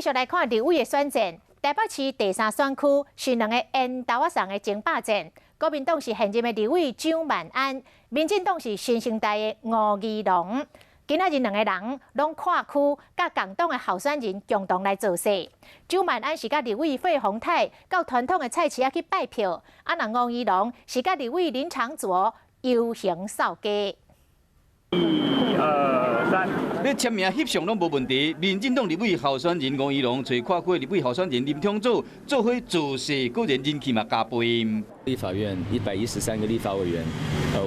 繼續來看立委的選戰，台北市第三選區是兩個緣投仔送的爭霸戰。國民黨是現任的立委蔣萬安，民進黨是新生代的吳怡農。今仔日兩個人攏跨區，佮共黨的候選人共同來造勢。蔣萬安是佮立委費鴻泰到傳統的菜市仔去拜票，啊，若吳怡農是佮立委林昶佐遊行掃街。一二三，欲簽名翕相攏無問題。民進黨立委候選人吳怡農，揣跨區立委候選人林昶佐做伙造勢，果然人氣嘛加倍。立法院113個立法委員，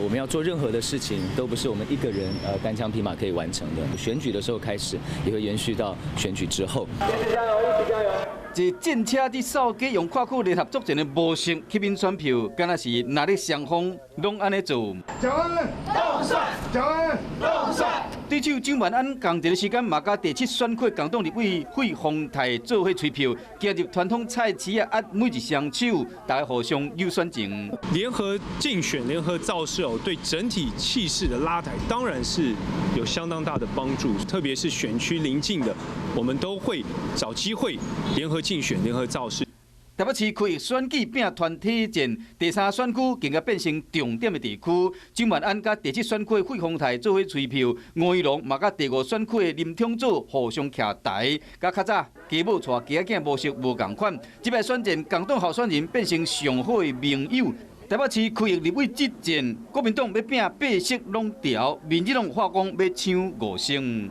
我們要做任何的事情，都不是我們一個人單槍匹馬可以完成的。選舉的時候開始，也會延續到選舉之後。一起加油，一起加油！坐戰車佇掃街，用跨區聯合作戰的模式吸引選票，敢若是若咧雙方攏按呢做。蔣萬安，當選！蔣萬安，當選！對手蔣萬安仝一个時間嘛，佮第七選區共黨立委費鴻泰做伙催票，行入傳統菜市仔，握每一雙手，大家互相有選情。聯合競選、聯合造勢哦，對整體氣勢的拉抬，當然是有相當大的幫助。特別是選區鄰近的，我們都會找機會聯合競選、聯合造勢。台北市區域選舉變團體戰，第三選區更加變成重點的地區。蔣萬安佮第七選區費鴻泰做伙催票，吳怡農嘛佮第五選區的林昶佐互相徛台。佮較早家母帶囝仔模式無仝款，這擺選戰共黨候選人變成上好的盟友。台北市區域立委之戰，國民黨欲拼八色攏牢，民進黨喊講欲搶五星。